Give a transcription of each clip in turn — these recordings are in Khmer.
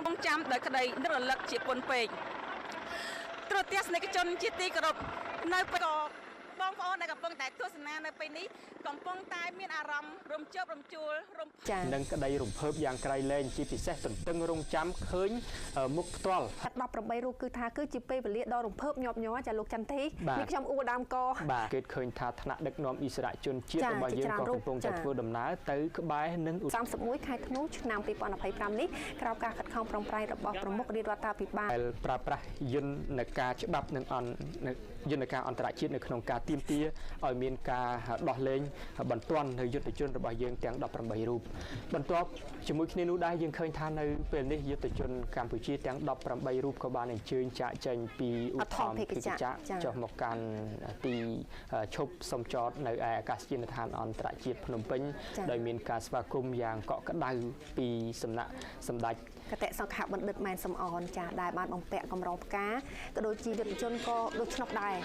រងចាំដោយក្តីនឹករលឹកជាពន់ពេកទ្រទស្សនិកជនជាទីគោរពនៅពេលបងប្អូនដែលកំពុងតែទស្សនានៅពេលនេះកំពុងតែមានអារម្មណ៍រំជើបរំជួលរំ និងក្តីរំភើបយ៉ាងក្រៃលែងជាពិសេសទន្ទឹងរង់ចាំឃើញមុខផ្ទាល់ 18រូបគឺថាគឺជាពេលវេលាដ៏រំភើបញាប់ញ័រចាលោកចន្ទធីនេះខ្ញុំអួលដើមក បាទគេឃើញថាថ្នាក់ដឹកនាំអិសរាជជនជាតិរបស់យើងក៏កំពុងតែធ្វើដំណើរទៅក្បែរនឹង 31ខែធ្នូឆ្នាំ2025នេះក្រោមការខិតខំប្រឹងប្រែងរបស់ប្រមុខរាជរដ្ឋាភិបាល ដែលប្រើប្រាស់យន្តការច្បាប់និងយន្តការអន្តរជាតិនៅក្នុងការទាមទារឲ្យមានការដោះលែងបន្ទាន់នៅយុទ្ធជនរបស់យើងទាំង18រូបបន្ទាប់ជាមួយគ្នានោះដែរយើងឃើញថានៅពេលនេះយុទ្ធជនកម្ពុជាទាំង18រូបក៏បានអញ្ជើញចាកចេញពីឧទ្ធម្ភាគចក្រចុះមកកាន់ទីឈប់សំចតនៅឯអាកាសយានដ្ឋានអន្តរជាតិភ្នំពេញដោយមានការស្វាគមន៍យ៉ាងកក់ក្ដៅពីសំណាក់សម្ដេច គតិសង្ឃបណ្ឌិតម៉ែនសំអនចាដែលបានបំពាក់កម្រងផ្កាក៏ដូចជាយុទ្ធជនក៏ដូច្នោះដែរ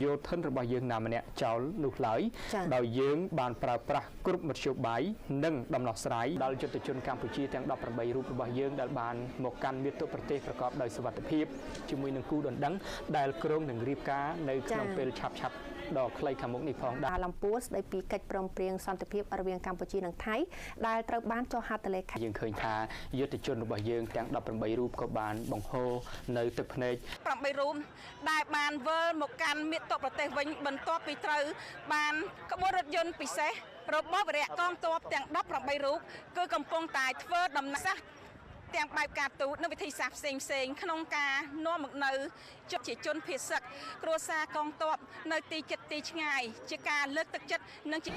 យោធិនរបស់យើងណាម្នាក់ចោលនោះឡើយដោយយើងបានប្រើប្រាស់គ្រប់មធ្យោបាយនិងដំណោះស្រាយដល់យុទ្ធជនកម្ពុជាទាំង18រូបរបស់យើងដែលបានមកកាន់មាតុប្រទេសប្រកបដោយសុវត្ថិភាពជាមួយនឹងគូដណ្ដឹងដែលគ្រោងនឹងរៀបការនៅក្នុងពេលឆាប់ៗដ៏ខ្លីខាងមុខនេះផងដែរ លំពួរស្ដីពីកិច្ចព្រមព្រៀងសន្តិភាពរវាងកម្ពុជានិងថៃដែលត្រូវបានចុះហត្ថលេខា យើងឃើញថាយុទ្ធជនរបស់យើងទាំង18រូបក៏បានបង្ហូរនៅទឹកភ្នែក 8រូបដែលបានវិលមកកាន់មាតុប្រទេសវិញបន្ទាប់ពីត្រូវបានក្បួនរថយន្តពិសេសរបស់វរៈកងទ័ពទាំង18រូបគឺកំពុងតែធ្វើដំណើរសាស្ត្រទាំងបែបការទូតនិងវិធីសាស្ត្រផ្សេងផ្សេងក្នុងការនាំមកនៅជាជនភៀសសឹកគ្រួសារកងទ័ពនៅទីជិតទីឆ្ងាយជាការលើកទឹកចិត្តនិងជា